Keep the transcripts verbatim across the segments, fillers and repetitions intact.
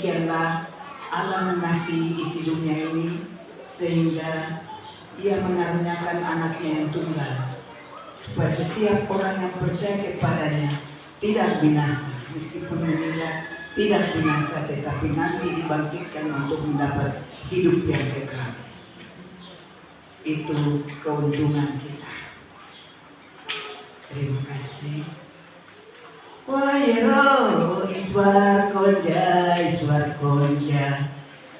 Biarlah Allah mengasihi isi dunia ini, sehingga Ia mengaruniakan Anaknya yang tunggal, supaya setiap orang yang percaya kepadanya tidak binasa, meskipun meninggal tidak binasa, tetapi nanti dibangkitkan untuk mendapat hidup yang kekal. Itu keuntungan kita. Terima kasih. Wayro, Iswar Konja, Iswar Konja.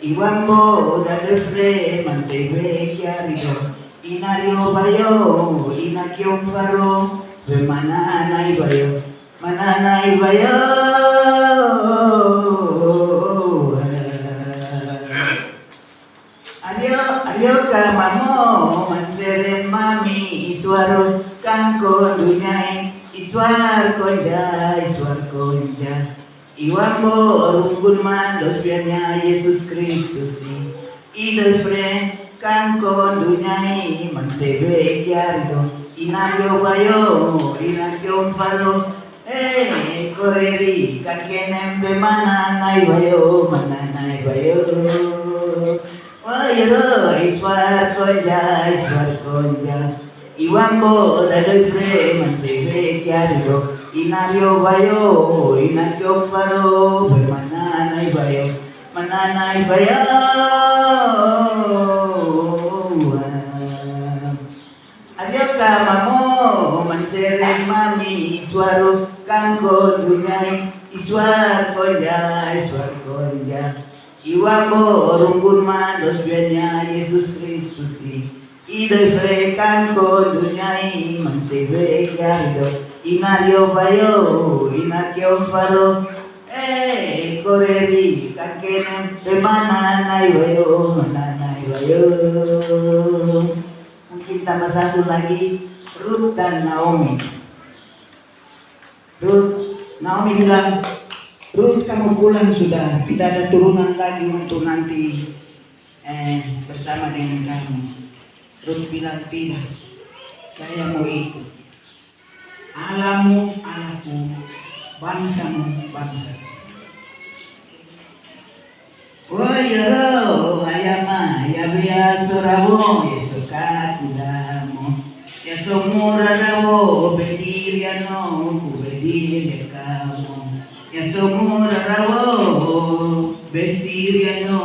Iwambo dadefre mansebe kiarido. Inario bayo, inakiom faro, bemananai bayo, mananai bayo. Ario, ario ka mamo, manseren mami, Iswaro, kangkon dunyai, Iswar Konja, Iswar Konja. Iwambo runggun man dos bianya Yesus Kristusi. Idefre, kangkon dunyai, mansebe kiarido. Inario bayo, inakiom faro. Eh, koreri, kangkenem bemananai bayo, mananai bayo. Wayro, Iswar Konja, Iswar Konja. Iwambo dadefre mansebe kiarido. Inario bayo, inakiom faro, bemananai bayo, mananai bayo. Ario ka mamo, manseren mami, Iswaro, kangkon dunyai, Iswar Konja, Iswar Konja. Iwambo runggun man dos bianya Yesus Kristusi. Idefre kangkon dunyai, mansebe kiarido. Inario bayo, inakiom faro. Eh, koreri, kangkenem bemananai bayo, mananai bayo. Mungkin tambah satu lagi, Ruth dan Naomi. Ruth, Naomi bilang, "Ruth, kamu pulang sudah, tidak ada turunan lagi untuk nanti, eh, bersama dengan kamu." Ruth bilang, "Tidak, saya mau ikut. Allahmu Allahku, bangsamu bangsaku." Wayro, ayama, yabea sorabo, yasoka kudamo, yasomura rabo, bediriano, kubediri kamo, yasomura rabo, besiriano.